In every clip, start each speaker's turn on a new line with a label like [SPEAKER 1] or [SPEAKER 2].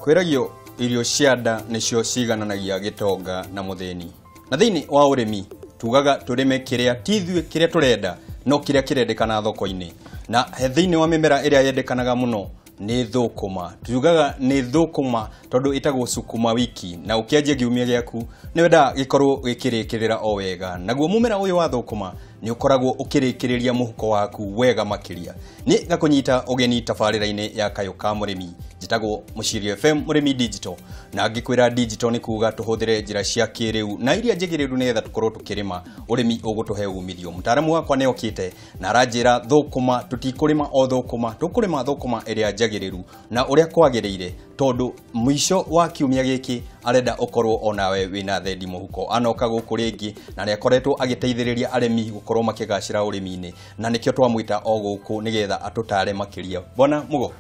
[SPEAKER 1] Kwĩragio irio cia nda nĩcio cigananagia gĩtonga na mũthĩni. Na thĩinĩ wa ũrĩmi tugaga tũrĩme kĩrĩa ti ithuĩ kĩrĩa tũrenda no kĩrĩa kĩrendekana thoko-inĩ. Na thĩinĩ wa mĩmera ĩrĩa yendekanaga mũno nĩ thũkũma. Tugaga nĩ thũkũma tondũ ĩtagwo sukuma wiki, na ũkĩanjia kiumia gĩaku nĩ wendaga gĩkorwo gĩkĩrĩkĩrĩra o wega. Naguo mũmera ũyũ wa thũkũma nĩ ũkoragwo ũkĩrĩkĩrĩria mũhuko waku wega makĩria. Nĩ ngakũnyita ũgeni tabarĩra-inĩ ya Kayũ ka Mũrĩmi. Njĩtagwo Mũciiri FM Mũrĩmi Digital, na ngĩkwĩra digital nĩ kuga tũhũthĩre njĩra cia kĩrĩu na iria njagĩrĩru nĩgetha tũkorwo tũkĩrĩma ũrĩmi ũgũtũhe umithio. Mũtaaramu wakwa nĩ okĩte na aranjĩra thũkũma tũtikũrĩma o thũkũma, tũkũrĩma thũkũma ĩrĩa njagĩrĩru na ũrĩa kwagĩrĩire, tondũ mũico wa kiumia gĩkĩ arenda ũkorwo onawe wĩna thendi mũhuko. Anoka gũkũ rĩngĩ na nĩ akoretwo agĩteithĩrĩria arĩmi gũkorwo makĩgacĩra ũrĩmi-inĩ, na nĩkĩo twamwĩta o gũkũ nĩgetha atũtare makĩria. Bwana Mugo,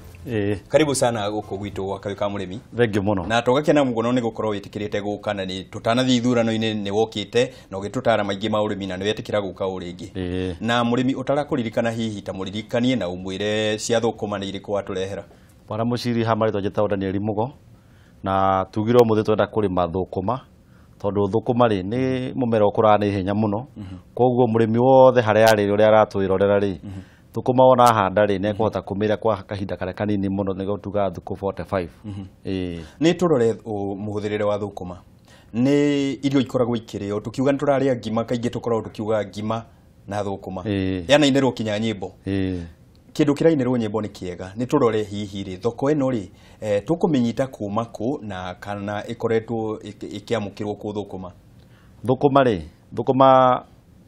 [SPEAKER 1] karibu sana gũkũ gwitũ gwa Kayũ ka Mũrĩmi.
[SPEAKER 2] Thengiũ mũno.
[SPEAKER 1] Na tũgakena mũno nĩ gũkorwo wĩtĩkĩrĩte gũka, na nĩ tũtanathiĩ ithurano-inĩ nĩ wokĩte na ũgĩtũtara maingĩ ma ũrĩmi na nĩ wetĩkĩra gũka o rĩngĩ. Na mũrĩmi ũtarakũririkana hihi ta mũririkanie na ũmwĩre cia thũkũma nĩ irĩkũ watũrehera.
[SPEAKER 2] Bwana Mũciiri, ha marĩtwa njĩtagwo Daniel Mugo, na tugire ũmũthĩ twenda kũrĩma thũkũma tondũ thũkũma rĩ nĩ mũmera ũkũraga na ihenya mũno. Koguo mũrĩmi wothe harĩa arĩ ũrĩa aratwĩrorera rĩ, thũkũma wona ahanda rĩ nĩ ekũhota kũmĩrĩa kwa kahinda karĩa kanini mũno, nĩguo tugaga thikũ 45.
[SPEAKER 1] Nĩ tũrore mũhũthĩrĩre wa thũkũma. Nĩ irio ikoragwo ikĩrĩo, tũkiuga nĩ tũrarĩa ngima kaingĩ tũkoragwo tũkiuga ngima na thũkũma. Yanainĩrwo kinya nyĩmbo. Kĩndũ kĩrainĩrwo nyĩmbo nĩ kĩega. Nĩ tũrore hihi rĩ thoko ĩno rĩ tũkũmĩnyita kuma kũ na kana ĩkoretwo ĩkĩamũkĩrwo kũ thũkũma.
[SPEAKER 2] Thũkũma rĩ, thũkũma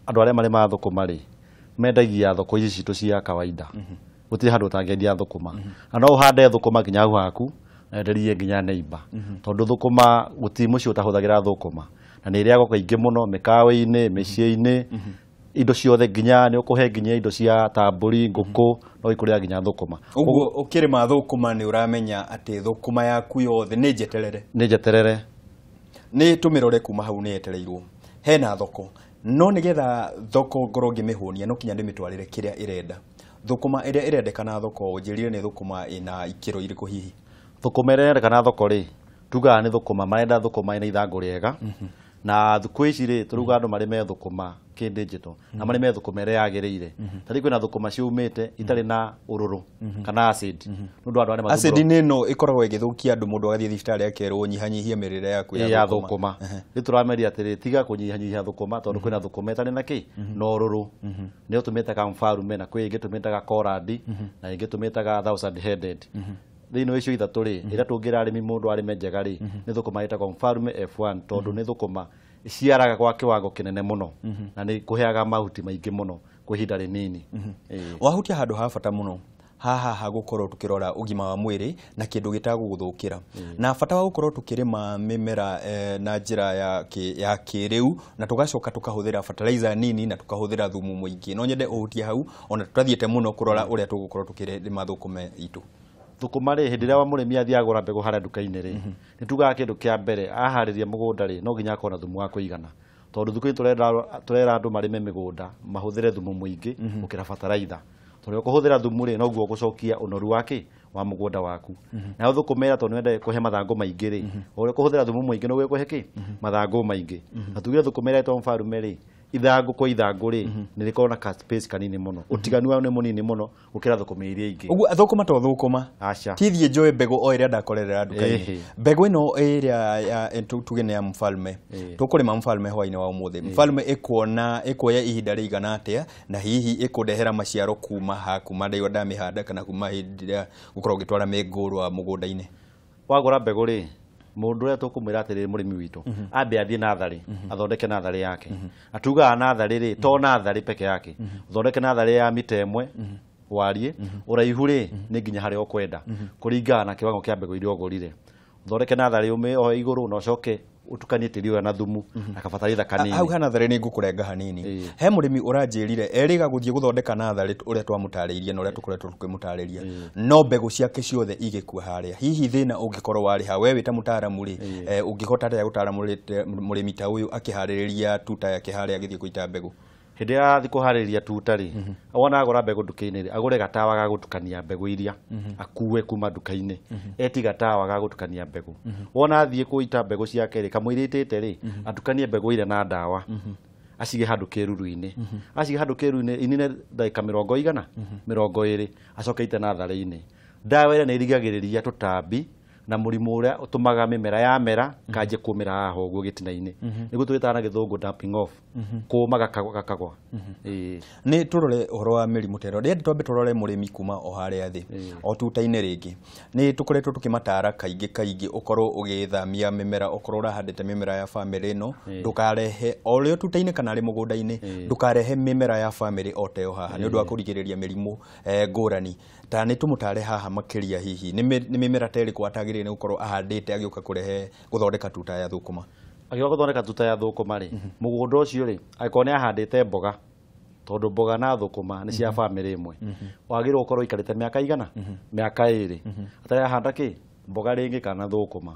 [SPEAKER 2] andũ arĩa marĩmaga thũkũma rĩ mendagia thoko ici citũ cia kawaida. Gũtirĩ handũ ũtangĩendia thũkũma. Na no ũhande thũkũma nginya hau haku na wenderie nginya neighbor. Tondũ thũkũma gũtirĩ mũciĩ ũtahũthagĩra thũkũma, na nĩ ĩrĩagwo kaingĩ mũno mĩkawa-inĩ, mĩciĩ-inĩ, indo ciothe, nginya nĩ ũkũhe nginya indo cia ta mbũri, ngũkũ, no ikũrĩa nginya thũkũma.
[SPEAKER 1] Ũguo ũkĩrĩma thũkũma nĩ ũramenya atĩ thũkũma yaku yothe nĩ njeterere.
[SPEAKER 2] Nĩ njeterere.
[SPEAKER 1] Nĩ tũmĩrore kuma hau nĩ yetereirwo. Hena thoko, no nĩgetha thoko ngorwo ngĩmĩhũnia no kinya ndĩmĩtwarĩre kĩrĩa ĩrenda. Thũkũma ĩrĩa ĩrendekana thoko ũnjĩrire nĩ thũkũma ĩna ikĩro irĩkũ hihi?
[SPEAKER 2] Thũkũma ĩrĩa ĩrendekana thoko rĩ, tugaga nĩ thũkũma marenda thũkũma ĩna ithangũ rĩega. Na thikũ ici rĩ tũruga andũ marĩme thũkũma kĩndĩnjĩto na marĩme thũkũma ĩrĩa yagĩrĩire. Ta rĩu kwĩna thũkũma ciumĩte itarĩ na ũrũrũ kana acid. Nĩ ũndũ wa andũ arĩa
[SPEAKER 1] acid nĩ ĩno ĩkoragwo ĩgĩthũkia andũ, mũndũ agathiĩ thibitarĩ akerwo nyihanyihia mĩrĩre yaku
[SPEAKER 2] ya thũkũma. Rĩu tũrameria atĩrĩ, tiga kũnyihanyihia thũkũma tondũ kwĩna thũkũma ĩtarĩ na kĩ na ũrũrũ. Nĩyo tũmĩtaga mbarume, na kwĩ ĩngĩ tũmĩtaga korandi, na ĩngĩ tũmĩtaga thousand headed. Thĩinĩ wa icio ithatũ rĩ, ĩrĩa tũngĩra arĩmi mũndũ arĩme njega rĩ, nĩ thũkũma ĩtagwo Mfarume F1, tondũ nĩ thũkũma iciaraga kwa kiwango kĩnene mũno na nĩ kũheaga mahuti maingĩ mũno kwa ihinda rĩnini.
[SPEAKER 1] Wahutia handũ ha bata mũno haha ha gũkorwo tũkĩrora ũgima wa mwĩrĩ na kĩndũ gĩtagũgũthũkĩra. Na bata wa gũkorwo tũkĩrĩma mĩmera na njĩra ya kĩrĩu, na tũgacoka tũkahũthĩra fertilizer nini na tũkahũthĩra thumu mũingĩ. No nyende ũhutie hau ona tũtathiĩte mũno kũrora ũrĩa tũgũkorwo tũkĩrĩma thũkũma itũ.
[SPEAKER 2] Thũkũma rĩ, hĩndĩ ĩrĩa mũrĩmi athiĩ agũra mbegũ harĩa nduka-inĩ rĩ, nĩ tugaga kĩndũ kĩa mbere aharĩria mũgũnda rĩ, no nginya akorwo na thumu wa kũigana. Tondũ thikũ ici tũrera andũ marĩme mĩgũnda mahũthĩre thumu mũingĩ gũkĩra bataraitha. Tondũ ũkũhũthĩra thumu rĩ, noguo ũgũcokia ũnoru wa kĩ wa mũgũnda waku. Nayo thũkũma ĩrĩa tondũ nĩwendete kũhe mathangũ maingĩ rĩ, ũrĩa ũkũhũthĩra thumu mũingĩ noguo ĩkũhe kĩ mathangũ maingĩ. Na tugire thũkũma ĩrĩa ĩtagwo Mfarume rĩ, ithangũ kwa ithangũ rĩ, nĩ rĩkoragwo na ka space kanini mũno. Ũtiganu wao nĩ mũnini mũno gũkĩra thũkũma iria ingĩ.
[SPEAKER 1] Ũguo thũkũma to thũkũma.
[SPEAKER 2] Aca.
[SPEAKER 1] Ti thiĩ njoe mbegũ o ĩrĩa ndakorerera nduka-inĩ. Mbegũ ĩno ĩrĩa ya tuge nĩ ya Mfalme. Tũkũrĩma Mfalme hwaĩ-inĩ wa ũmũthĩ. Mfalme ĩkuona ĩkuoya ihinda rĩigana atĩa, na hihi ĩkũndehera maciaro kuma ha, kuma ndĩyo ndamĩhanda kana kuma hĩndĩ ĩrĩa gũkorwo ũgĩtwara mĩngũrwa mũgũnda-inĩ?
[SPEAKER 2] Wagũra mbegũ rĩ, mũndũ ũrĩa tũkũmwĩra atĩrĩrĩ mũrĩmi witũ, ambe athiĩ natharĩ, athondeke natharĩ yake. Atugaga natharĩ rĩ, to natharĩ peke yake, ũthondeke natharĩ ya mita ĩmwe wariĩ, ũraihu rĩ nĩ nginya harĩa ũkwenda, kũringana na kĩwango kĩa mbegũ iria ũgũrire. Ũthondeke natharĩ ũmĩohe igũrũ na ũcoke utukanie tĩri ũyũ na thumu na kabataraitha kanini.
[SPEAKER 1] Hau ha natharĩ nĩ ngũkũrenga hanini. He mũrĩmi ũranjĩrire erĩga gũthiĩ gũthondeka natharĩ ũrĩa twamũtarĩirie na ũrĩa tũkoretwo tũkĩmũtarĩria, no mbegũ ciake ciothe igĩkua harĩa. Hihi thĩna ũngĩkorwo warĩ ha? We wĩ ta mũtaaramu rĩ, ũngĩhota atĩa gũtaara mũrĩmi ta ũyũ akĩharĩrĩria tuta yake harĩa agĩthiĩ gũita mbegũ?
[SPEAKER 2] Hĩndĩ ĩrĩa arathiĩ kũharĩria tuta rĩ, wona agũra mbegũ nduka-inĩ rĩ, agũre gatawa ga gũtukania mbegũ iria akue kuma nduka-inĩ, eti gatawa ga gũtukania mbegũ. Wona athiĩ kũita mbegũ ciake rĩ, kamũira aitĩte rĩ, atukanie mbegũ iria na ndawa, acige handũ kĩruru-inĩ, acige handũ kĩruru-inĩ inine ndagĩka mĩrongo igana 20, acoke aite natharĩ-inĩ. Ndawa ĩrĩa nĩ ĩrigagĩrĩria tũtambi na mũrimũ ũrĩa ũtũmaga mĩmera yamera kanjie kũmĩra haha ũguo gĩtina-inĩ, nĩguo twĩtaga na gĩthũngũ damping off, kũma gakagwa.
[SPEAKER 1] Nĩ tũrore ũhoro wa mĩrimũ ta ĩno, ndĩrenda twambe tũrore mũrĩmi kuma o harĩa thĩ o tuta-inĩ rĩngĩ. Nĩ tũkoretwo tũkĩmatara kaingĩ kaingĩ ũkorwo ũgĩthamia mĩmera, ũkorwo ũrahandĩte mĩmera ya bamĩrĩ ĩno, ndũkarehe o rĩo tuta-inĩ kana arĩ mũgũnda-inĩ, ndũkarehe mĩmera ya bamĩrĩ o ta ĩyo haha, nĩ ũndũ wa kũrigĩrĩria mĩrimũ ngũrani. Ta nĩ tũmũtare haha makĩria, hihi nĩ mĩmera ta ĩrĩkũ atagĩrĩire nĩ gũkorwo ahandĩte agĩũka kũrehe gũthondeka tuta ya thũkũma?
[SPEAKER 2] Agĩũka gũthondeka tuta ya thũkũma rĩ, mũgũnda ũcio rĩ, angĩkorwo nĩ ahandĩte mboga, tondũ mboga na thũkũma nĩ cia bamĩrĩ ĩmwe, wagĩrĩirwo gũkorwo ũikarĩte mĩaka igana, mĩaka 2 atarĩ ahanda kĩ mboga rĩngĩ kana thũkũma.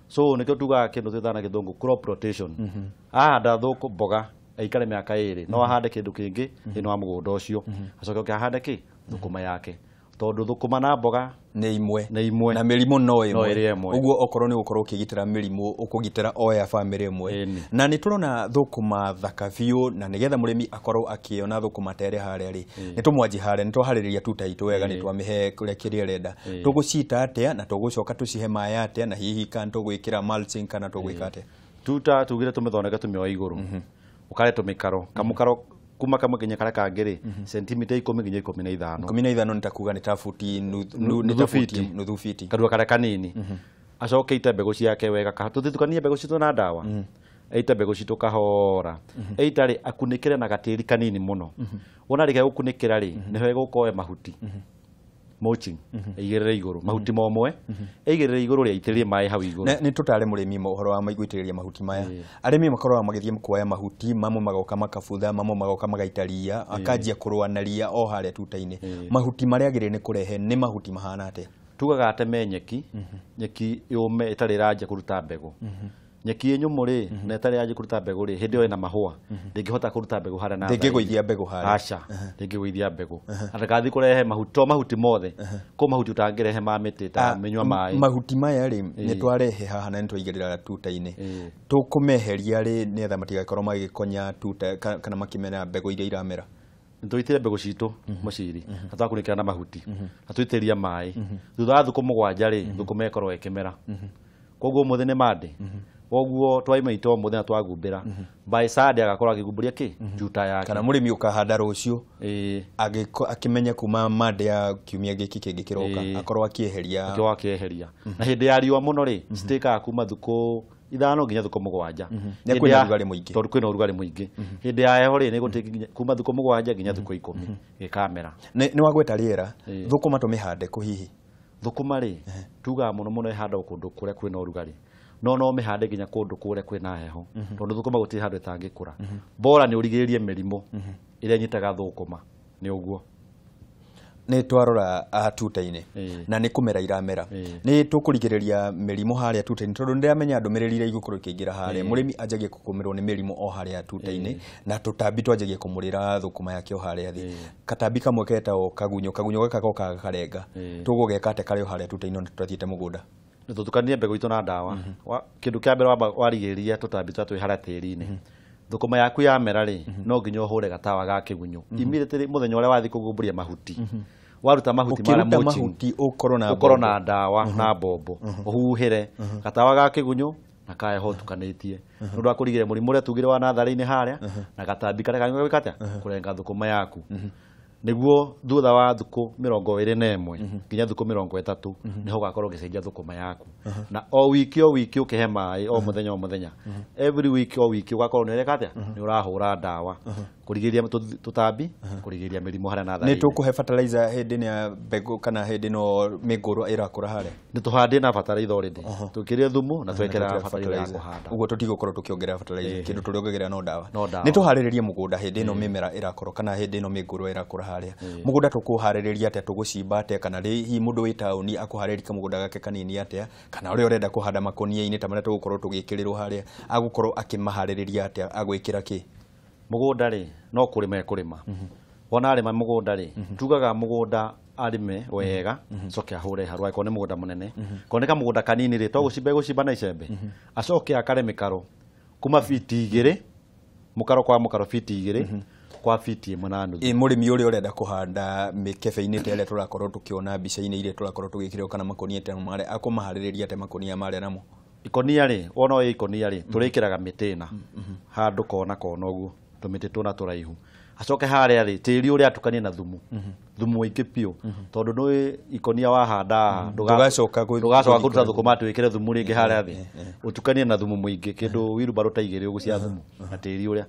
[SPEAKER 2] So nĩkĩo tugaga kĩndũ twĩtaga na gĩthũngũ crop rotation. Ahanda mboga aikare mĩaka 2, no ahande kĩndũ kĩngĩ thĩinĩ wa mũgũnda ũcio, acoke oke ahande kĩ thũkũma yake, tondũ thũkũma na mboga
[SPEAKER 1] nĩ imwe,
[SPEAKER 2] nĩ imwe
[SPEAKER 1] na mĩrimũ no ĩmwe.
[SPEAKER 2] Ĩrĩ ĩmwe.
[SPEAKER 1] Ũguo okorwo nĩ gũkorwo ũkĩgitĩra mĩrimũ, ũkũgitĩra o ya bamĩrĩ ĩmwe. Na nĩ tũrona thũkũma thaka biũ, na nĩgetha mũrĩmi akorwo akĩona thũkũma ta ĩrĩa harĩa rĩ, nĩ tũmwanji harĩa, nĩ twaharĩrĩria tuta itũ wega, nĩ twamĩhe kũrĩa kĩrĩa ĩrenda. Tũgũcita atĩa na tũgũcoka tũcihe maĩ atĩa, na hihi kana tũgwĩkĩra mulching kana tũgwĩka atĩa?
[SPEAKER 2] Tuta tugire tũmĩthondeke tũmĩoe igũrũ, ũkare tũmĩkaro kamũkaro kuma kamwe nginya karĩa kangĩ rĩ, sentimita 10 nginya 15.
[SPEAKER 1] 15 nĩ ta kuga nĩ ta buti
[SPEAKER 2] nuthu fiti.
[SPEAKER 1] Nuthu fiti.
[SPEAKER 2] Karua karĩa kanini. Acoke aite mbegũ ciake wega, tũtitukanie mbegũ citũ na ndawa, aite mbegũ citũ kahora, aita rĩ akunĩkĩre na gatĩri kanini mũno. Wona rĩkia gũkunĩkĩra rĩ, nĩho egũka oe mahuti mulching, aigĩrĩre igũrũ mahuti momwe, aigĩrĩre igũrũ rĩ, aitĩrĩrie maĩ hau igũrũ.
[SPEAKER 1] Nĩ tũtare mũrĩmi ũhoro wa gũitĩrĩria mahuti maya. Arĩmi makoragwo magĩthiĩ kuoya mahuti mamwe, magoka makabutha, mamwe magoka magaita ria, akanjia kũrũa na ria o harĩa tuta-inĩ. Mahuti marĩa agĩrĩire nĩ kũrehe nĩ mahuti mahana atĩa?
[SPEAKER 2] Tugaga ateme nyeki, nyeki yũme ĩtarĩ ĩranjia kũruta mbegũ. Nyeki ĩ nyũmũ rĩ, na ĩtarĩ yanjia kũruta mbegũ rĩ, hĩndĩ ĩyo ĩna mahũa, ndĩngĩhota kũruta mbegũ harĩa na
[SPEAKER 1] ndĩngĩgũithia mbegũ harĩa.
[SPEAKER 2] Aca, ndĩngĩgũithia mbegũ. Na ndakathiĩ kũrehe mahuti, to mahuti mothe, kũ mahuti ũtangĩrehe ma mĩtĩ ta mĩnyua maĩ.
[SPEAKER 1] Mahuti maya rĩ, nĩ twarehe haha na nĩ twaigĩrĩra tuta-inĩ, tũkũmeheria rĩ nĩgetha matigakorwo magĩkonya tuta kana makĩmera mbegũ iria iramera?
[SPEAKER 2] Nĩtũitĩre mbegũ citũ mũciri, na twakunĩkĩra na mahuti, na tũitĩrĩria maĩ. Thutha wa thikũ 7 rĩ, thũkũma ĩkorwo ĩkĩmera. Koguo ũmũthĩ nĩ Monday, koguo twaima ita ũmũthĩ na twagumbĩra, by Sunday agakorwo akĩgumbũria kĩ tuta yake.
[SPEAKER 1] Kana mũrĩmi ũkahanda rũciũ akĩmenya kuma Monday ya kiumia gĩkĩ kĩngĩ kĩroka, akorwo akĩeheria.
[SPEAKER 2] Akorwo akĩeheria. Na hĩndĩ ya riũa mũno rĩ, citĩkaga kuma thikũ 5 nginya thikũ 7.
[SPEAKER 1] Nĩ kwĩna ũrugarĩ mũingĩ.
[SPEAKER 2] Tondũ kwĩna ũrugarĩ mũingĩ. Hĩndĩ ya heho rĩ, nĩ gũtĩka kuma thikũ 7 nginya thikũ 10 gĩkamera.
[SPEAKER 1] Nĩ wagweta rĩera, thũkũma tũmĩhande kũ hihi?
[SPEAKER 2] Thũkũma rĩ, tugaga mũno mũno ĩhandagwo kũndũ kũrĩa kwĩna ũrugarĩ, no no mĩhande nginya kũndũ kũrĩa kwĩna heho, tondũ thũkũma gũtirĩ handũ ĩtangĩkũra. Bora nĩ ũrigĩrĩrie mĩrimũ ĩrĩa ĩnyitaga thũkũma, nĩ ũguo.
[SPEAKER 1] Nĩ twarora tuta-inĩ na nĩ kũmera iramera, nĩ tũkũrigĩrĩria mĩrimũ harĩa tuta-inĩ, tondũ nĩndĩramenya ndũmĩrĩri iria igũkorwo ikĩingĩra harĩa, mũrĩmi anjagie kũgũmĩrwo nĩ mĩrimũ o harĩa tuta-inĩ, na tũtambi twanjagie kũmũrĩra thũkũma yake o harĩa thĩ. Katambi kamwe ketagwo kagunyũ, kagunyũ gaka gokaga gakarenga, tũgũgeka atĩa karĩ o harĩa tuta-inĩ ona tũtathiĩte mũgũnda?
[SPEAKER 2] Nĩ tũtukanie mbegũ itũ na ndawa. Kĩndũ kĩa mbere wamba warigĩrĩria tũtambi tũrĩa twĩ harĩa tĩri-inĩ. Thũkũma yaku yamera rĩ, no nginya ũhũre gatawa ga kĩgunyũ immediately mũthenya ũrĩa wathiĩ kũgumbũria mahuti. Waruta mahuti marĩa
[SPEAKER 1] ũkĩruta
[SPEAKER 2] mulching,
[SPEAKER 1] mahuti ũkorwo na
[SPEAKER 2] ũkorwo
[SPEAKER 1] mbombo.
[SPEAKER 2] Na ndawa na mbombo, ũhuhĩre gatawa ga kĩgunyũ na kaheho ũtukanĩtie, nĩ ũndũ wa kũrigĩrĩria mũrimũ ũrĩa tugire wa natharĩ-inĩ harĩa, na gatambi karĩa kangĩka atĩa kũrenga thũkũma yaku. Nĩguo thutha wa thikũ 21 nginya thikũ 30 nĩho ũgakorwo ũgĩcenjia thũkũma yaku. Na o wiki o wiki ũkĩhe maĩ, o mũthenya o mũthenya, every week o wiki ũgakorwo nĩ ũreka atĩa, nĩ ũrahũra ndawa kũrigĩrĩria tũtambi, kũrigĩrĩria mĩrimũ harĩa natharĩ-inĩ.
[SPEAKER 1] Nĩ tũkũhe fertilizer hĩndĩ ĩno ya mbegũ kana hĩndĩ ĩno mĩngũrwa ĩrakũra harĩa?
[SPEAKER 2] Nĩ tũhandĩte na fertilizer already, twĩkĩrire thumu na twekĩra fertilizer ya kũhanda.
[SPEAKER 1] Ũguo tũtigũkorwo tũkĩongerera fertilizer, kĩndũ tũrĩongagĩrĩra no ndawa.
[SPEAKER 2] No ndawa.
[SPEAKER 1] Nĩ tũharĩrĩrie mũgũnda hĩndĩ ĩno mĩmera ĩrakũra kana hĩndĩ ĩno mĩngũrwa ĩrakũra harĩa. Mũgũnda tũkũharĩrĩria atĩa, tũgũcimba atĩa, kana hihi mũndũ wĩ taũni akũharĩrĩria kamũgũnda gake kanini atĩa, kana ũrĩa ũrenda kũhanda makũnia-inĩ ta marĩa tũgũkorwo tũgĩkĩrĩrwo harĩa, agũkorwo akĩmaharĩrĩria atĩa, agwĩkĩra kĩ?
[SPEAKER 2] Mũgũnda rĩ no kũrĩma ekũrĩma. Wona arĩma mũgũnda rĩ, tugaga mũgũnda arĩme wega, acoke ahũre harũ angĩkorwo nĩ mũgũnda mũnene. Korwo nĩ kamũgũnda kanini rĩ, to gũcimba egũcimba na icembe. Acoke akare mĩkaro kuma fiti 2, mũkaro kwa mũkaro fiti 2 kwa fiti 1.5.
[SPEAKER 1] Ĩ mũrĩmi ũrĩa ũrenda kũhanda mĩkebe-inĩ ta ĩrĩa tũrakorwo tũkĩona mbica-inĩ iria tũrakorwo tũgĩkĩrĩrwo kana makũnia ta marĩa akũmaharĩrĩria atĩa makũnia marĩa namo?
[SPEAKER 2] Ikonia rĩ, wona ĩ ikonia rĩ, tũrĩkĩraga mĩtĩ ĩna handũ kona kona ũguo, tũmĩtĩ tũna tũraihu. Acoke harĩa rĩ, tĩri ũrĩa atukanie na thumu, thumu mũingĩ biũ, tondũ nĩ ikonia wahanda
[SPEAKER 1] Ndũgacoka
[SPEAKER 2] ndũgacoka kũruta thũkũma atĩ wĩkĩre thumu rĩngĩ harĩa thĩ. Ũtukanie na thumu mũingĩ, kĩndũ wheelbarrow ta 2 ũguo cia thumu na tĩri ũrĩa.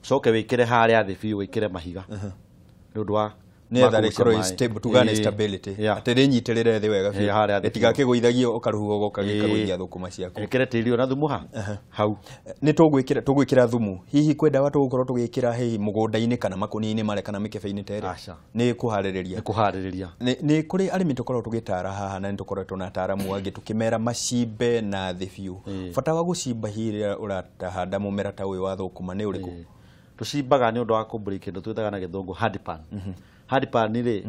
[SPEAKER 2] Ũcoke wĩkĩre harĩa thĩ biũ, wĩkĩre mahiga. Nĩ ũndũ wa
[SPEAKER 1] nĩgetha rĩkorwo ĩ stable, tugaga nĩ stability, atĩ rĩnyitĩrĩre thĩ wega biũ,
[SPEAKER 2] harĩa thĩ biũ.
[SPEAKER 1] Rĩtigakĩgũithagio karũhuho goka gĩkagũithia thũkũma ciaku.
[SPEAKER 2] Ĩkĩre tĩri ũyũ na thumu ha hau.
[SPEAKER 1] Nĩ tũgwĩkĩra thumu hihi kwĩ ndawa tũgũkorwo tũgĩkĩra hihi mũgũnda-inĩ kana makũnia-inĩ marĩa kana mĩkebe-inĩ ta ĩrĩa?
[SPEAKER 2] Aca.
[SPEAKER 1] Nĩ kũharĩrĩria.
[SPEAKER 2] Nĩ kũharĩrĩria.
[SPEAKER 1] Nĩ kũrĩ arĩmi tũkoragwo tũgĩtara haha na nĩ tũkoretwo na ataaramu angĩ tũkĩmera macimbe na thĩ biũ. Bata wa gũcimba hihi rĩrĩa ũrahanda mũmera ta ũyũ wa thũkũma nĩ ũrĩkũ?
[SPEAKER 2] Tũcimbaga nĩ ũndũ wa kũmbũria kĩndũ twĩtaga na gĩthũngũ hard pan. Hard pan rĩ,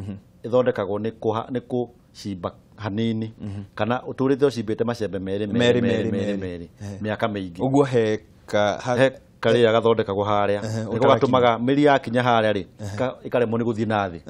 [SPEAKER 2] ĩthondekagwo nĩ kũcimba hanini, kana ũtũrĩte ũcimbĩte macembe merĩ,
[SPEAKER 1] Merĩ,
[SPEAKER 2] merĩ,
[SPEAKER 1] merĩ,
[SPEAKER 2] merĩ,
[SPEAKER 1] merĩ.
[SPEAKER 2] merĩ, mĩaka mĩingĩ.
[SPEAKER 1] Ũguo he ka
[SPEAKER 2] He karĩa gathondekagwo harĩa, nĩko
[SPEAKER 1] ũtarakinya.
[SPEAKER 2] gatũmaga mĩri yakinya harĩa rĩ, ĩkaremwo nĩ gũthiĩ na thĩ,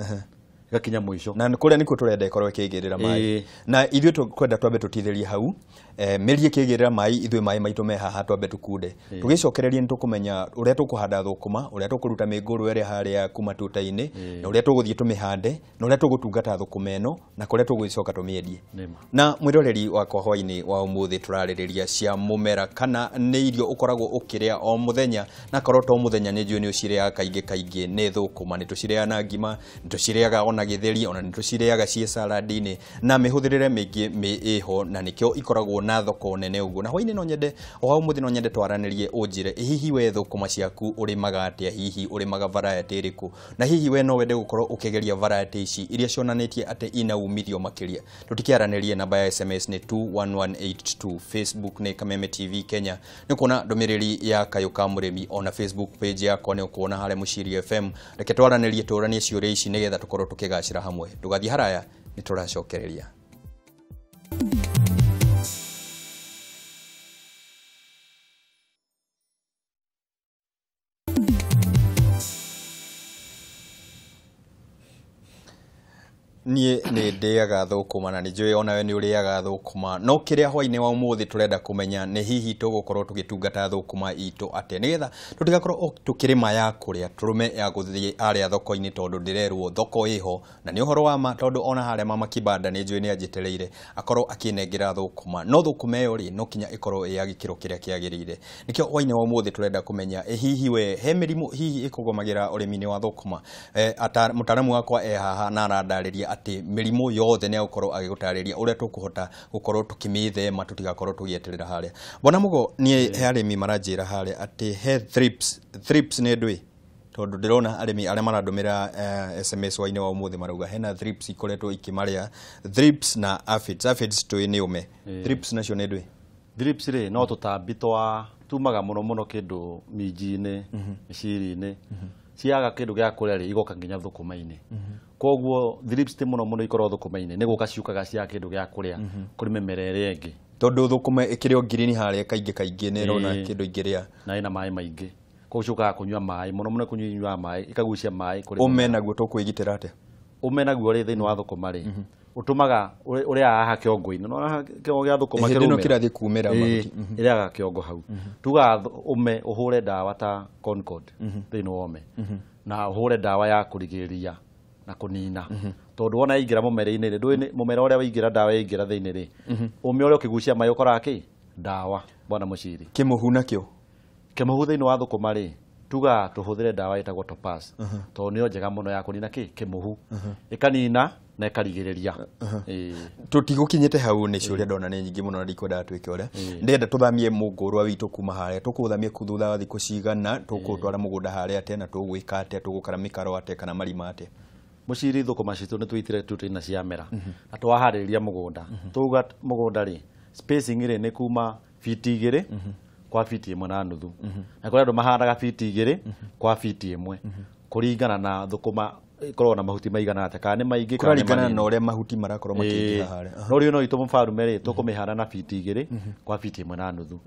[SPEAKER 2] ĩgakinya mũico.
[SPEAKER 1] Na kũrĩa nĩkuo tũrenda ĩkorwo ĩkĩigĩrĩra maĩ. Na ithuĩ tũkwenda twambe tũtithĩrie hau, mĩri ĩkĩigĩrĩra maĩ, ithuĩ maĩ maitũ me haha twambe tũkunde. Tũgĩcokereria nĩ tũkũmenya ũrĩa tũkũhanda thũkũma, ũrĩa tũkũruta mĩngũrũ ĩrĩa harĩa kuma tuta-inĩ, na ũrĩa tũgũthiĩ tũmĩhande, na ũrĩa tũgũtungata thũkũma ĩno, na kũrĩa tũgũcoka tũmĩendie.
[SPEAKER 2] Nĩma.
[SPEAKER 1] Na mwĩroreri wakwa hwainĩ wa ũmũthĩ tũrarĩrĩria cia mũmera kana nĩ irio ũkoragwo ũkĩrĩa o mũthenya, na korwo to mũthenya nĩ njũĩ nĩ ũcirĩaga kaingĩ kaingĩ nĩ thũkũma. Nĩ tũcirĩaga na ngima, nĩ tũcirĩaga ona gĩtheri, ona nĩ tũcirĩaga ciĩ salad-inĩ, na mĩhũthĩrĩre mĩingĩ mĩ ĩho, na nĩkĩo ikoragwo na thoko nene ũguo. Na hwainĩ no nyende, o hau ũmũthĩ no nyende twaranĩrie ũnjĩre, ĩ hihi we thũkũma ciaku ũrĩmaga atĩa, hihi ũrĩmaga variety ĩrĩkũ, na hihi we no wende gũkorwo ũkĩgeria variety ici iria cionanĩtie atĩ ina umithio makĩria. Tũtikĩaranĩrie, namba ya SMS nĩ 21182, Facebook nĩ Kameme TV Kenya. Nĩ ũkuona ndũmĩrĩri ya Kayũ ka Mũrĩmi ona Facebook page yakwa nĩ ũkuona harĩa Mũciri FM. Reke twaranĩrie, tũranie ciũria ici nĩgetha tũkorwo tũkĩgacĩra hamwe. Ndũgathiĩ haraya, nĩ tũracokereria. Niĩ nĩ ndĩaga thũkũma na nĩ njũĩ onawe nĩ ũrĩaga thũkũma, no kĩrĩa hwainĩ wa ũmũthĩ tũrenda kũmenya nĩ hihi tũgũkorwo tũgĩtungata thũkũma itũ atĩa, nĩgetha tũtigakorwo o tũkĩrĩma ya kũrĩa, tũrũme ya gũthiĩ harĩa thoko-inĩ, tondũ ndĩrerwo thoko ĩho na nĩ ũhoro wa ma, tondũ ona harĩa mama kibanda nĩ njũĩ nĩ anjĩtereire akorwo akĩnengera thũkũma, no thũkũma ĩyo rĩ no kinya ĩkorwo ĩ ya gĩkĩro kĩrĩa kĩagĩrĩire. Nĩkĩo hwainĩ wa ũmũthĩ tũrenda kũmenya ĩ hihi we he mĩrimũ hihi ĩkũgũmagĩra ũrĩmi-inĩ wa thũkũma. Mũtaaramu wakwa e haha na arandarĩria atĩ mĩrimũ yothe nĩ egũkorwo agĩgũtarĩria ũrĩa tũkũhota gũkorwo tũkĩmĩthema tũtigakorwo tũgĩeterera harĩa. Bwana Mũgo, niĩ he arĩmi maranjĩra harĩa atĩ he thrips. Thrips nĩ ndũĩ? Tondũ ndĩrona arĩmi arĩa marandũmĩra SMS wa-inĩ wa ũmũthĩ marauga hena thrips ikoretwo ikĩmarĩa, thrips na aphids. Aphids tũĩ nĩ ũme. Thrips nacio nĩ ndũĩ?
[SPEAKER 2] Thrips rĩ no tũtambi twa tumaga mũno mũno kĩndũ minji-inĩ, mĩciri-inĩ. Ciaga kĩndũ gĩa kũrĩa rĩ, igoka nginya thũkũma-inĩ. Koguo thrips ti mũno mũno ikoragwo thũkũma-inĩ, nĩ gũka ciũkaga cia kĩndũ gĩa kũrĩa kũrĩ mĩmera ĩrĩa ĩngĩ.
[SPEAKER 1] Tondũ thũkũma ĩkĩrĩ o ngirini harĩa kaingĩ kaingĩ nĩ ĩrona kĩndũ ingĩrĩa.
[SPEAKER 2] Na ĩna maĩ maingĩ. Koguo ciũkaga kũnyua maĩ, mũno mũno kũnyua maĩ, ikagucia maĩ kũrĩ
[SPEAKER 1] Ũme
[SPEAKER 2] mĩmera.
[SPEAKER 1] naguo tũkwĩgitĩra atĩa?
[SPEAKER 2] Ũme naguo rĩ thĩinĩ wa thũkũma rĩ, ũtũmaga ũrĩaga haha kĩongo-inĩ. Nĩwona haha kĩongo gĩa thũkũma
[SPEAKER 1] Hĩndĩ ĩno
[SPEAKER 2] kĩrũmĩra?
[SPEAKER 1] kĩrathiĩ kumĩra mahuti.
[SPEAKER 2] Ĩrĩaga kĩongo hau. Tugaga ũme ũhũre ndawa ta Concord thĩinĩ wa ũme. Na ũhũre ndawa ya kũrigĩrĩria na kũnina. Tondũ wona yaingĩra mũmera-inĩ rĩ, ndũĩ nĩ mũmera ũrĩa waingĩra ndawa yaingĩra thĩinĩ rĩ, ũme ũrĩa ũkĩgucia maĩ ũkoraga kĩ? Ndawa, bwana Mũciri.
[SPEAKER 1] Kĩmũhu nakĩo?
[SPEAKER 2] Kĩmũhu thĩinĩ wa thũkũma rĩ, tugaga tũhũthĩre ndawa ĩtagwo Topaz. Tondũ nĩyo njega mũno ya kũnina kĩ? Kĩmũhu. Ĩkanina na ĩkarigĩrĩria.
[SPEAKER 1] Tũtigũkinyĩte hau nĩ ciũria ndona nĩ nyingĩ mũno na ndikwendaga twĩke ũrĩa. Ndĩrenda tũthamie mũngũrwa witũ kuma harĩa, tũkũthamia kũ thutha wa thikũ cigana, tũkũtwara mũgũnda harĩa atĩa na tũgwĩka atĩa, tũgũkara mĩkaro atĩa kana marima atĩa?
[SPEAKER 2] Mũciri thũkũma citũ nĩ tũitire tuta-inĩ ciamera. Na twaharĩrĩria mũgũnda. Twauga mũgũnda rĩ, spacing rĩ nĩ kuma fiti 2 kwa fiti 1.5. Na kũrĩ andũ mahandaga fiti 2 kwa fiti 1 kũringana na thũkũma ikorwo na mahuti maigana atĩa, kana nĩ maingĩ kana nĩ
[SPEAKER 1] kũraringana
[SPEAKER 2] manini.
[SPEAKER 1] na ũrĩa mahuti marakorwo makĩingĩha harĩa.
[SPEAKER 2] No rĩu no itũ mũbarume rĩ tũkũmĩhanda na fiti 2 kwa fiti 1.5.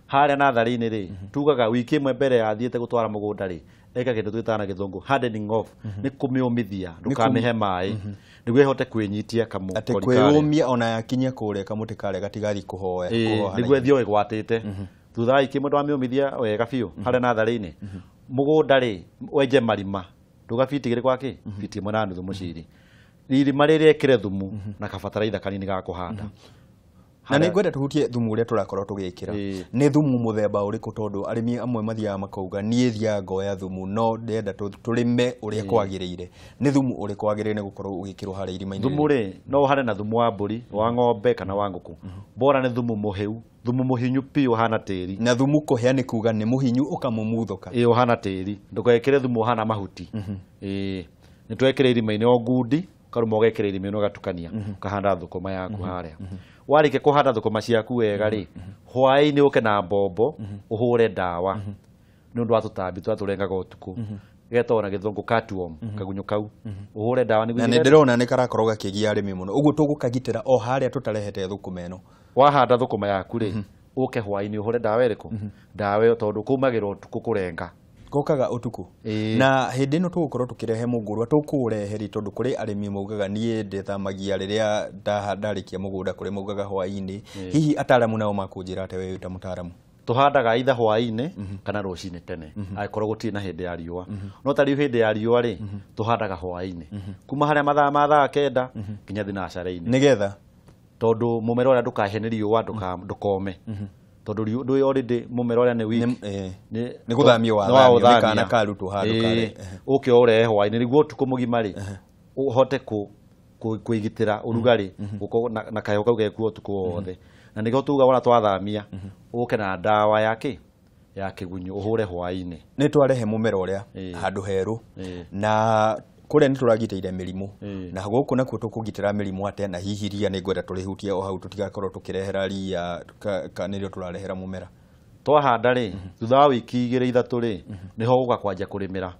[SPEAKER 2] Harĩa natharĩ-inĩ rĩ tugaga wiki ĩmwe mbere ya athiĩte gũtwara mũgũnda rĩ eka kĩndũ twĩtaga na gĩthũngũ hardening off, nĩ kũmĩũmithia ndũkamĩhe maĩ nĩguo ĩhote kwĩnyitia
[SPEAKER 1] Atĩ
[SPEAKER 2] kamũkori karĩa.
[SPEAKER 1] kwĩyũmia ona yakinya kũrĩa kamũtĩ karĩa gatigathiĩ kũhoya kũhoha na
[SPEAKER 2] nĩguo ĩthiĩ ĩgwatĩte. Thutha wa wiki ĩmwe ndwamĩũmithia wega biũ harĩa natharĩ-inĩ mũgũnda rĩ wenje marima nduga fiti 2 kwa kĩ fiti 1.5 mũciri irima rĩrĩa ĩkĩre thumu na kabataraitha kanini ga kũhanda.
[SPEAKER 1] Na nĩ ngwenda tũhutie thumu ũrĩa tũrakorwo tũgĩkĩra. Nĩ thumu mũthemba ũrĩkũ, tondũ arĩmi amwe mathiaga makauga niĩ thiaga ngoya thumu no ndĩrenda tũrĩme ũrĩa kwagĩrĩire. Nĩ thumu ũrĩkũ wagĩrĩire nĩ gũkorwo ũgĩkĩrwo harĩa irima-inĩ?
[SPEAKER 2] Thumu rĩ no ũhande na thumu wa mbũri, wa ng'ombe kana wa ngũkũ. Bora nĩ thumu mũhĩu, thumu mũhinyu biũ ũhana tĩri.
[SPEAKER 1] Na thumu kũhĩa nĩ kuga nĩ mũhinyu ũkamumuthũka.
[SPEAKER 2] Ĩĩ ũhana tĩri, ndũgekĩre thumu ũhana mahuti. Ĩĩ nĩ twekĩra irima-inĩ o ngundi karuma ũgekĩra irima-inĩ ũgatukania ũkahanda thũkũma yaku harĩa. Warĩkia kũhanda thũkũma ciaku wega rĩ hwaĩ-inĩ ũke na mbombo ũhũre ndawa nĩ ũndũ wa tũtambi tũrĩa tũrengaga ũtukũ. Getagwo na gĩthũngũ cutworm, kagunyũ kau ũhũre ndawa nĩguo
[SPEAKER 1] Na nĩ ndĩrona nĩ karakorwo gakĩgia arĩmi mũno, ũguo tũgũkagitĩra o harĩa tũtarehete thũkũma ĩno.
[SPEAKER 2] Wahanda thũkũma yaku rĩ ũke hwaĩ-inĩ ũhũre ndawa ĩrĩkũ? Ndawa ĩyo tondũ kũmagĩra ũtukũ kũrenga.
[SPEAKER 1] Gokaga ũtukũ. Na hĩndĩ ĩno tũgũkorwo tũkĩrehe mũngũrwa tũkũũrehe rĩ, tondũ kũrĩ arĩmi maugaga niĩ ndĩthamagia rĩrĩa ndarĩkia mũgũnda, kũrĩ maugaga hwaĩ-inĩ. Hihi ataramu nao makũnjĩra atĩa wewe ta mũtaramu?
[SPEAKER 2] Tũhandaga either hwaĩ-inĩ kana rũcinĩ tene angĩkorwo gũtirĩ na hĩndĩ ya riũa. No ta rĩu hĩndĩ ya riũa rĩ tũhandaga hwaĩ-inĩ kuma harĩa mathaa ma thaa 9 nginya thinacara-inĩ,
[SPEAKER 1] nĩgetha
[SPEAKER 2] tondũ mũmera ũrĩa ndũkahĩe nĩ riũa ndũkome, tondũ ndũĩ already mũmera ũrĩa nĩ weak.
[SPEAKER 1] Nĩ gũthamio wathamio, nĩ kana karutwo handũ karĩa.
[SPEAKER 2] Ũke ũrehe hwaĩ-inĩ nĩguo ũtukũ mũgima rĩ ũhote kwĩgitĩra ũrugarĩ na kaheho kau gekuo ũtukũ wothe. Na nĩkĩo tuga wona twathamia ũke na ndawa ya kĩ ya kĩgunyũ ũhũre hwaĩ-inĩ.
[SPEAKER 1] Nĩ twarehe mũmera ũrĩa handũ herũ na kũrĩa nĩ tũragitĩire mĩrimũ, na gũkũ nakuo tũkũgitĩra mĩrimũ atĩa? Na hihi ria nĩ ngwenda tũrĩhutie o hau tũtigakorwo tũkĩrehera ria nĩrĩo tũrarehera mũmera.
[SPEAKER 2] Twahanda rĩ thutha wa wiki 2 3 rĩ nĩho ũgũka kwanja kũrĩmĩra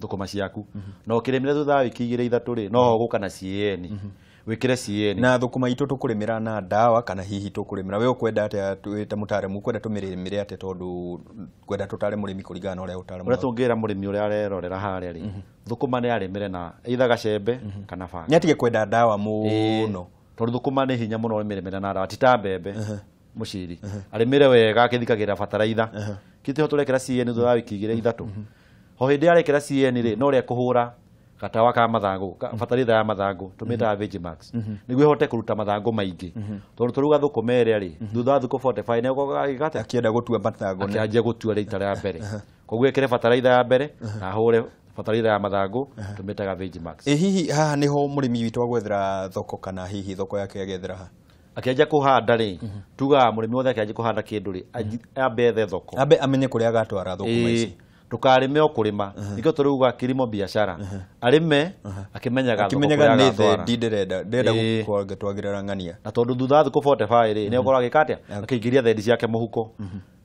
[SPEAKER 2] thũkũma ciaku. Na ũkĩrĩmĩra thutha wa wiki 2 3 rĩ noho ũgũka na CAN wĩkĩre CAN.
[SPEAKER 1] Na thũkũma itũ tũkũrĩmĩra na ndawa kana hihi tũkũrĩmĩra we ũkwenda atĩa ta mũtaramu, ũkwenda tũmĩrĩmĩre atĩa? Tondũ ngwenda tũtare mũrĩmi kũringana na ũrĩa ũtaramu
[SPEAKER 2] ũrĩa tũngĩra mũrĩmi ũrĩa arerorera harĩa rĩ thũkũma nĩ arĩmĩre na either gacembe kana banga.
[SPEAKER 1] Nĩ atige kwenda ndawa mũno
[SPEAKER 2] tondũ thũkũma nĩ hinya mũno ũmĩrĩmĩre na ndawa, ti ta mbembe mũciri. Arĩmĩre wega akĩthikagĩra bataraitha kĩtĩho tũrekĩra CAN thutha wa wiki 2 3. Ho hĩndĩ arekĩra CAN rĩ no ũrĩa kũhũra gatawa ka mathangũ, bataraitha ya mathangũ tũmĩtaga Vegemax nĩguo ĩhote kũruta mathangũ maingĩ, tondũ tũruga thũkũma ĩrĩa rĩ thutha wa thikũ 45 nĩ ũkoraga agĩkata
[SPEAKER 1] akĩenda gũtua mathangũ,
[SPEAKER 2] akĩanjia gũtua rita rĩa mbere. Koguo ĩkĩre bataraitha ya mbere na ahũre bataraitha ya mathangũ tũmĩtaga Vegemax.
[SPEAKER 1] Hihi haha nĩho mũrĩmi witũ agwethera thoko kana hihi thoko yake agethera ha?
[SPEAKER 2] Akĩanjia kũhanda rĩ tugaga mũrĩmi wothe akĩanjia kũhanda kĩndũ rĩ ambe ethe thoko,
[SPEAKER 1] ambe amenye kũrĩa agatwara thũkũma ici.
[SPEAKER 2] Ndũkarĩme o kũrĩma, nĩkĩo tũrauga kilimo biashara. Arĩme akĩmenyaga thoko
[SPEAKER 1] akĩmenyaga
[SPEAKER 2] kũrĩa
[SPEAKER 1] nĩ
[SPEAKER 2] agatwara.
[SPEAKER 1] thendi ndĩrenda gũtwagĩrĩra ng'ania.
[SPEAKER 2] Na tondũ thutha wa thikũ 45 rĩ nĩ ũkorwo agĩka atĩa? Akĩingĩria thendi ciake mũhuko.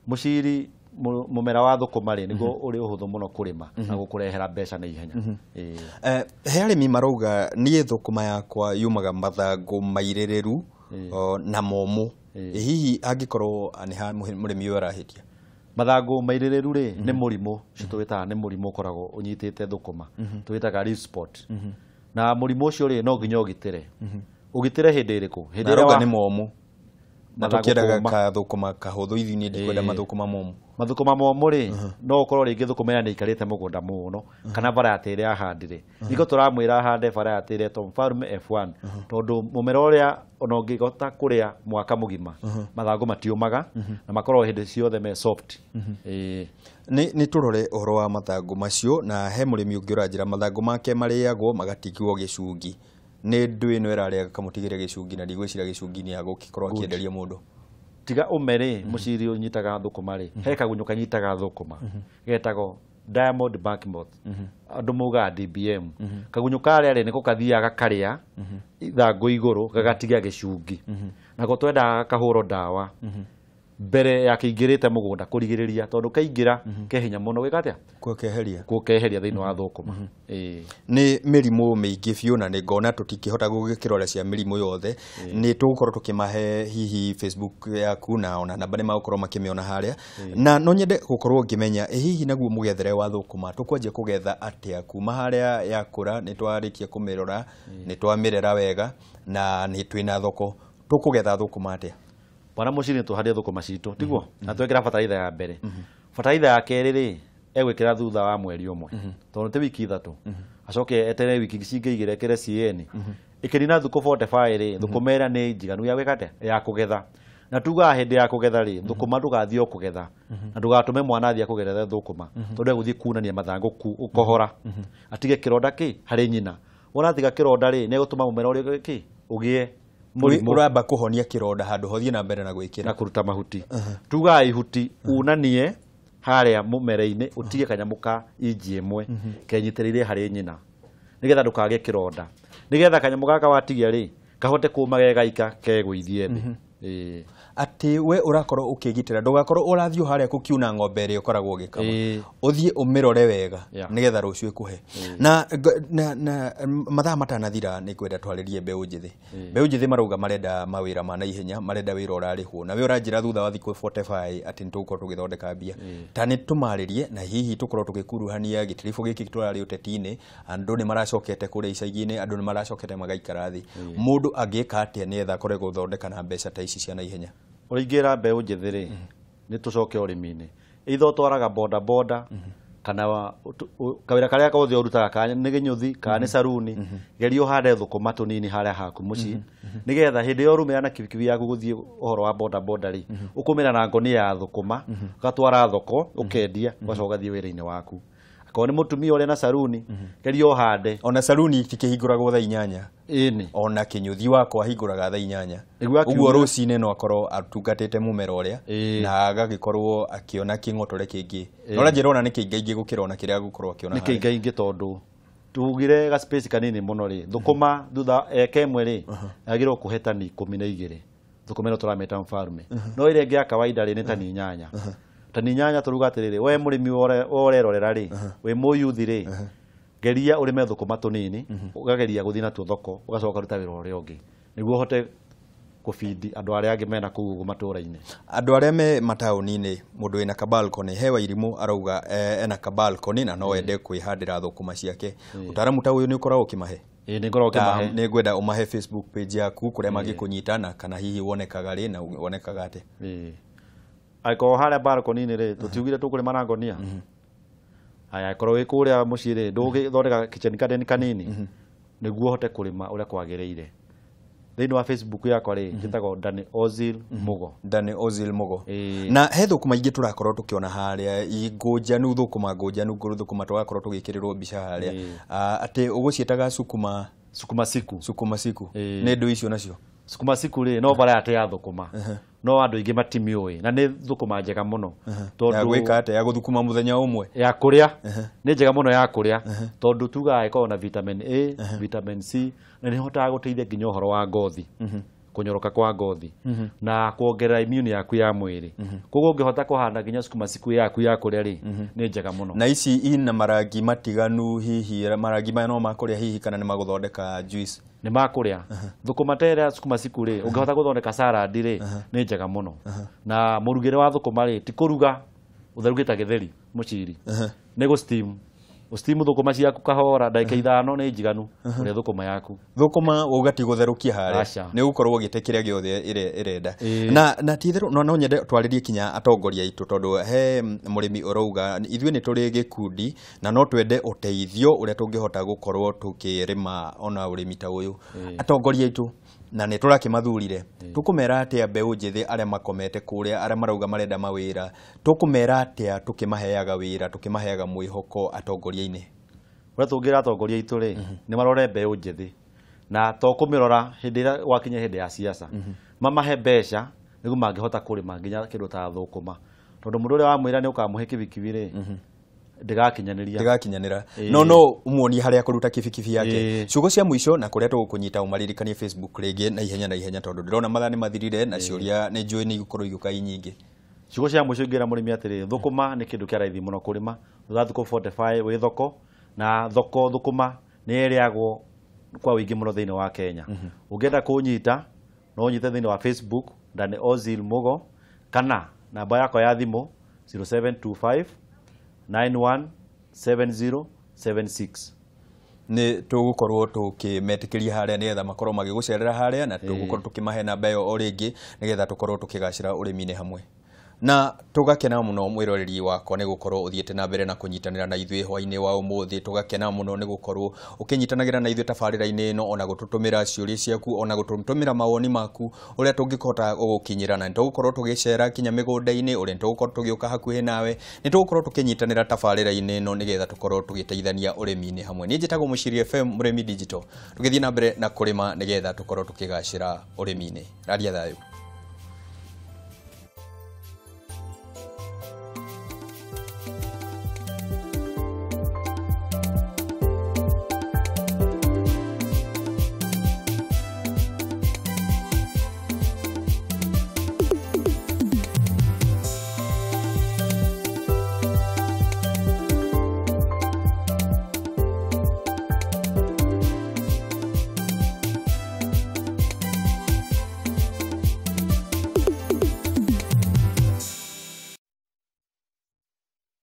[SPEAKER 2] Mũciri mũmera wa thũkũma rĩ nĩguo ũrĩ ũhũthũ mũno kũrĩma na gũkũrehera mbeca na ihenya.
[SPEAKER 1] He arĩmi marauga niĩ thũkũma yakwa yumaga mathangũ mairĩrĩru na momũ. Hihi angĩkorwo nĩ ha mũrĩmi ũyũ arahĩtia?
[SPEAKER 2] Mathangũ mairĩrĩru rĩ nĩ mũrimũ ũcio tũwĩtaga nĩ mũrimũ ũkoragwo ũnyitĩte thũkũma tũwĩtaga leaf spot. Na mũrimũ ũcio rĩ no nginya ũgitĩre. Ũgitĩre hĩndĩ ĩrĩkũ? Hĩndĩ ĩrĩa
[SPEAKER 1] nĩ momũ. Na tũkĩendaga kathũkũma kahũthũ ithuĩ niĩ ndikwenda mathũkũma momũ.
[SPEAKER 2] Mathũkũma momũ rĩ no ũkorwo rĩngĩ thũkũma ĩrĩa nĩ ĩikarĩte mũgũnda mũno kana variety ĩrĩa ahandire. Nĩkĩo tũramwĩra ahande variety ĩrĩa ĩtagwo Mfalme F1 tondũ mũmera ũrĩa ona ũngĩhota kũrĩa mwaka mũgima mathangũ matiũmaga na makoragwo hĩndĩ ciothe me soft.
[SPEAKER 1] Nĩ tũrore ũhoro wa mathangũ macio, na he mũrĩmi ũngĩ ũranjĩra mathangũ make marĩagwo magatigwo gĩcungi. Nĩ ndũĩ ĩno ĩrarĩa kamũtigĩre gĩcungi na ndigwĩciria gĩcungi nĩ agũgĩkorwo akĩenderia mũndũ.
[SPEAKER 2] Tiga ũme rĩ mũciri ũnyitaga thũkũma rĩ he kagunyũ kanyitaga thũkũma getagwo Diamond Bark Moth, andũ maugaga DBM. Kagunyũ karĩa rĩ nĩko kathiaga gakarĩa ithangũ igũrũ gagatiga gĩcungi, nako twendaga gakahũrwo ndawa Mbere ya kĩingĩrĩte mũgũnda kũrigĩrĩria tondũ kaingĩra ke hinya mũno gwĩka atĩa? Gũkeheria thĩinĩ wa thũkũma.
[SPEAKER 1] Nĩ mĩrimũ mĩingĩ biũ na nĩ ngona tũtingĩhota gũgĩkĩrora cia mĩrimũ yothe. Nĩ tũgũkorwo tũkĩmahe hihi Facebook yaku na ona namba nĩ magũkorwo makĩmĩona harĩa. Na no nyende gũkorwo ngĩmenya ĩ hihi naguo mũgethere wa thũkũma tũkwanjia kũgetha atĩa kuma harĩa yakũra? Nĩ twarĩkia kũmĩrora, nĩ twamĩrera wega na nĩ twĩna thoko, tũkũgetha thũkũma atĩa?
[SPEAKER 2] Bwana Mũciri, tũhandie thũkũma citũ tiguo na twekĩra bataraitha ya mbere. Bataraitha ya kerĩ rĩ egwĩkĩra thutha wa mweri ũmwe tondũ ti wiki 3, acoke etere wiki cingĩ 2 ekĩre CN. Ĩkĩnina thikũ 45 rĩ, thũkũma ĩrĩa nĩ njiganu ya gwĩka atĩa? Ya kũgetha. Na tugaga hĩndĩ ya kũgetha rĩ, thũkũma ndũgathiĩ o kũgetha na ndũgatũme mwana athiĩ akũgethere thũkũma tondũ egũthiĩ kunania mathangũ ũkohora atige kĩronda kĩ harĩ nyina. Wona atiga kĩronda rĩ, nĩ egũtũma mũmera ũrĩa kĩ ũgĩe
[SPEAKER 1] ũramba kũhonia kĩronda handũ hothiĩ na mbere na gwĩkĩra
[SPEAKER 2] na kũruta mahuti. Tugaga ihuti unanie harĩa mũmera-inĩ ũtige kanyamũ ka inji 1 kenyitĩrĩire harĩ nyina nĩgetha ndũkagĩe kĩronda, nĩgetha kanyamũ gaka watigia rĩ kahote kũma gegaika kegũithie thĩ.
[SPEAKER 1] Atĩ we ũrakorwo ũkĩgitĩra ndũgakorwo ũrathiĩ harĩa kũkiuna ng'ombe ĩrĩa ũkoragwo ũgĩkama, ũthiĩ ũmĩrore wega nĩgetha rũciũ ĩkũhe. Na mathaa matanathira nĩ ngwenda twarĩrie mbeũ njĩthĩ. Mbeũ njĩthĩ marauga marenda mawĩra ma naihenya, marenda wĩra ũrarĩhwo, na we ũranjĩra thutha wa thikũ 45 atĩ nĩ tũgũkorwo tũgĩthondeka mbia. Ta nĩ tũmarĩrie na hihi tũkorwo tũgĩkuruhania gĩtiribũ gĩkĩ tũrarĩ ũteti-inĩ, andũ nĩ maracokete kũrĩa icagi-inĩ, andũ nĩ maracokete magaikara thĩ. Mũndũ angĩka atĩa nĩgetha akorwo gũthondeka na mbeca ta ici cia naihenya?
[SPEAKER 2] Ũrĩa ingĩra mbeũ njĩthĩ rĩ, nĩ tũcoke ũrĩmi-inĩ. Either ũtwaraga boda boda kana kawĩra karĩa kothe ũrutaga, kana nĩ gĩnyũthi kana nĩ saruni, geria ũhande thũkũma tũnini harĩa haku mũciĩ nĩgetha hĩndĩ ĩyo ũrumĩra na kibikibi yaku gũthiĩ ũhoro wa boda boda rĩ, ũkũmĩra na ngonia ya thũkũma ũgatwara thoko ũkendia ũgacoka ũgathiĩ wĩra-inĩ waku. Akorwo nĩ mũtumia ũrĩa na saruni, geria ũhande.
[SPEAKER 1] Ona saruni itikĩhingũragwo thaa 8.
[SPEAKER 2] Ĩni.
[SPEAKER 1] Ona kĩnyũthi wakwa ahingũraga thaa 8. Ũguo rũcinĩ no akorwo atungatĩte mũmera ũrĩa na agagĩkorwo akĩona kĩng'otore kĩngĩ. No ũranjĩra ona nĩ kĩingaingĩ gũkĩra ona kĩrĩa agũkorwo akĩona
[SPEAKER 2] harĩa. Nĩ kĩingaingĩ tondũ tugire ga space kanini mũno rĩ, thũkũma thutha eka ĩmwe rĩ, yagĩrĩirwo kũhe tani 12. Thũkũma ĩno tũramĩta mfalme. No ĩrĩa ĩngĩ ya kawaida rĩ nĩ tani 8. Tani 8 tũruga atĩrĩrĩ, we mũrĩmi ũrerorera rĩ, wĩ mũyuthi rĩ, geria ũrĩme thũkũma tũnini, ũkageria gũthiĩ natuo thoko, ũgacoka ũkaruta wĩra ũrĩa ũngĩ nĩguo ũhote kũbindi andũ arĩa angĩ mena kũu ũguo matũra-inĩ.
[SPEAKER 1] Andũ arĩa me mataũni-inĩ, mũndũ wĩna kabalkoni, he Wairimũ arauga ena kabalkoni na no ende kwĩhandĩra thũkũma ciake. Ũtaaramu ta ũyũ nĩ ũkoragwo ũkĩmahe?
[SPEAKER 2] Ĩĩ, nĩ ngoragwo ngĩmahe.
[SPEAKER 1] Nĩ ngwenda ũmahe Facebook page yaku kũrĩa mangĩkũnyita na kana hihi wonekaga rĩ na wonekaga atĩa?
[SPEAKER 2] Ĩĩ. Angĩkorwo harĩa balcony-inĩ rĩ, tũtiugire tũkũrĩma na ngonia. Haya, angĩkorwo wĩ kũrĩa mũciĩ rĩ, ndũgĩthondeka kitchen garden kanini nĩguo ũhote kũrĩma ũrĩa kwagĩrĩire. Thĩinĩ wa Facebook yakwa rĩ, njĩtagwo Dani Ozil Mugo.
[SPEAKER 1] Dani Ozil Mugo. Na he thũkũma ingĩ tũrakorwo tũkĩona harĩa, ngũnjanu, thũkũma ngũnjanu, thũkũma tũgakorwo tũgĩkĩrĩrwo mbica harĩa. Atĩ ũgũciĩtaga sukuma
[SPEAKER 2] Sukuma siku.
[SPEAKER 1] Sukuma siku. Nĩ ndũ icio nacio?
[SPEAKER 2] Sukuma siku rĩ, no variety ya thũkũma. No andũ aingĩ matimiũĩ na nĩ thũkũma njega mũno.
[SPEAKER 1] Tondũ ya gwĩka atĩa? Ya gũthukuma mũthenya ũmwe?
[SPEAKER 2] Ya kũrĩa. Nĩ njega mũno ya kũrĩa tondũ tugaga ĩkoragwo na vitamin A, vitamin C na nĩ ĩhotaga gũteithia nginya ũhoro wa ngothi, kũnyoroka kwa ngothi na kuongerera immune yaku ya mwĩrĩ. Koguo ũngĩhota kũhanda nginya sukuma siku yaku ya kũrĩa rĩ, nĩ njega mũno.
[SPEAKER 1] Na ici ina marangi matiganu, hihi marangi maya no ma kũrĩa hihi kana nĩ magũthondeka juice?
[SPEAKER 2] Nĩ ma kũrĩa. Thũkũma ta ĩrĩa sukuma siku rĩ, ũngĩhota gũthondeka salad rĩ, nĩ njega mũno. Na mũrugĩre wa thũkũma rĩ, ti kũruga ũtherũkĩte gĩtheri mũciri. Nĩ gũ steam. Steam thũkũma ciaku kahora ndagĩka 5 nĩ njiganu ũrĩa thũkũma yaku.
[SPEAKER 1] Thũkũma wauga ti gũtherũkia harĩa, nĩ gũkorwo ũgĩte kĩrĩa gĩothe ĩrenda. Na ti itherũ no nyende twarĩrie kinya atongoria aitũ tondũ he mũrĩmi ũrauga ithuĩ nĩ tũrĩ gĩkundi na no twende ũteithio ũrĩa tũngĩhota gũkorwo tũkĩrĩma ona ũrĩmi ta ũyũ. Atongoria aitũ na nĩ tũrakĩmathurire, tũkũmera atĩa mbeũ njĩthĩ arĩa makomete kũrĩa, arĩa marauga marenda mawĩra, tũkũmera atĩa tũkĩmaheaga wĩra, tũkĩmaheaga mwĩhoko atongoria-inĩ?
[SPEAKER 2] Ũrĩa tũngĩra atongoria aitũ rĩ, nĩ marore mbeũ njĩthĩ na to kũmĩrora hĩndĩ ĩrĩa gwakinya hĩndĩ ya siasa, mamahe mbeca nĩguo mangĩhota kũrĩma nginya kĩndũ ta thũkũma, tondũ mũndũ ũrĩa wamwĩra nĩ ũkamũhe kibikibi rĩ, ndĩgakinyanĩra. No umuonie harĩa kũruta kibikibi yake. Ciugo cia mũico na kũrĩa tũgũkũnyita ũmaririkanie Facebook rĩngĩ na ihenya na ihenya tondũ ndĩrona mathaa nĩ mathirire na ciũria nĩ njũĩ nĩ igũkorwo igĩũka i nyingĩ. Ciugo cia mũico ingĩra mũrĩmi atĩrĩ, thũkũma nĩ kĩndũ kĩa raithi mũno kũrĩma, thutha thikũ 45 wĩ thoko, na thoko thũkũma nĩ ĩrĩagwo kwa ũingĩ mũno thĩinĩ wa Kenya. Ũngĩenda kũnyita no ũnyite thĩinĩ wa Facebook Dani Ozil Mugo, kana namba yakwa ya thimũ 0725 917076.
[SPEAKER 1] Nĩ tũgũkorwo tũkĩmetĩkĩria harĩa nĩgetha makorwo magĩgũcerera harĩa, na tũgũkorwo tũkĩmahe namba ĩyo o rĩngĩ nĩgetha tũkorwo tũkĩgacĩra ũrĩmi-inĩ hamwe. Na tũgakena mũno mwĩroreri wakwa nĩ gũkorwo ũthiĩte na mbere na kũnyitanĩra na ithuĩ hwainĩ wa ũmũthĩ. Tũgakena mũno nĩ gũkorwo ũkĩnyitanagĩra na ithuĩ tabarĩra-inĩ ĩno, ona gũtũtũmĩra ciũria ciaku, ona gũtũtũmĩra mawoni maku ũrĩa tũngĩhota gũgũkinyĩra. Na nĩtũgũkorwo tũgĩcera kinya mĩgũnda-inĩ, ũrĩa nĩtũgũkorwo tũgĩũka hakuhĩ nawe, nĩtũgũkorwo tũkĩnyitanĩra tabarĩra-inĩ ĩno nĩgetha tũkorwo tũgĩteithania ũrĩmi-inĩ hamwe. Niĩ njĩtagwo Mũciri FM Mũrĩmi Digital, tũgĩthiĩ na mbere na kũrĩma nĩgetha tũkorwo tũkĩgacĩra ũrĩmi-inĩ. Raria thayũ.